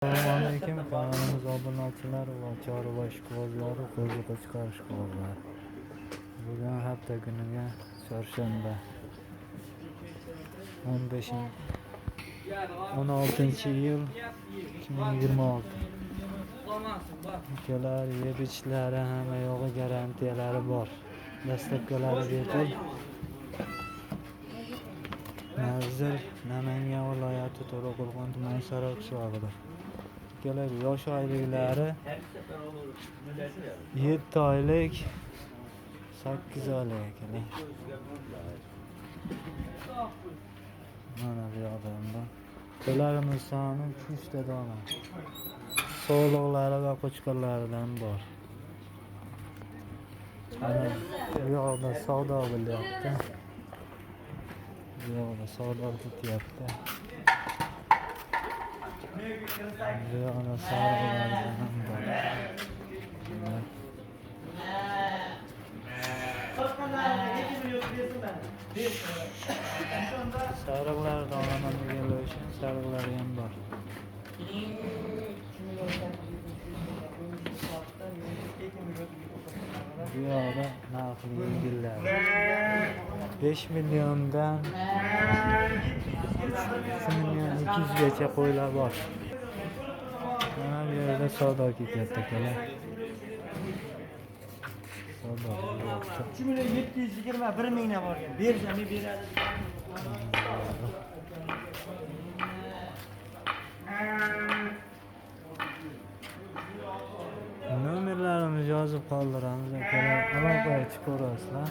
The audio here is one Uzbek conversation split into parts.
Assalomu alaykum kanalimiz obunachilari va chorva ishqibozlari, qo'zi qo'chqor ishqibozlari. Bugun hafta kuniga chorshanba 15 16 iyul 2026. Ukalar, yeb ichishlari hamma yog'i garantiyalari bor. Dastlabkilari bepul. Manzil Namangan viloyati To'raqo'rg'on tumani Saroy qishlog'ida. Ukalar, yosh oyliklari 7 oylik, 8 oylik akalar. Mana bu yoqda bor. Qo'ylarimiz soni 3 ta dona. Sog'liqlari va qo'chqorlaridan bor. Mana bu yoqda savdo bo'lyapti. Bu yoqda savdo ketyapti. Bu yoqda sariqlardan ham bor. Mana. Sariqlarni olaman deganlar uchun sariqlari ham bor. Bu yoqda narxi yengillari. 5 milliondan 3 million 200 gacha qo'ylar bor. Mana bu yerda savdo ketyapti akalar. Savdo bo'lyapti. 3 million 721 mingdan borgan. Bersam beradi. Nomerlarimizni yozib qoldiramiz akalar. Aloqaga chiqaverasizlar.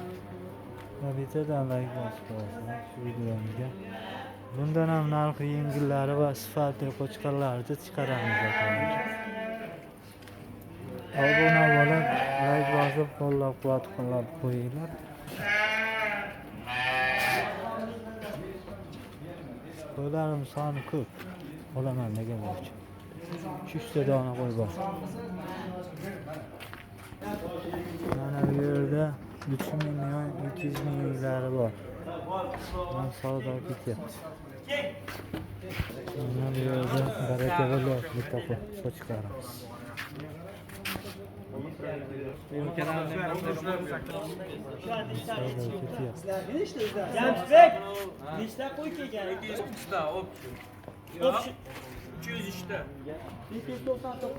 Va bittadan layk bosib qo'yasizlar shu videomizga. Bundan ham narxi yengillari va sifatli qo'chqorlarni chiqaramiz akalar. Obuna bo'lib, layk bosib, qo'llab-quvvat qo'yinglar. Qo'ylarim soni ko'p. Olaman deganlar uchun. 3 ta dona qo'y bor. Mana bu yerda 3 million 200 minglari bor. Mana savdo ketyapti. Mana bu yerda baraka bo'lyapti bitta qo'chqorimiz. Savdo ketyapti. Jamshidbek, nechta qo'y kelgan? 200 ta, общий. Общий. 300 ishta. 299.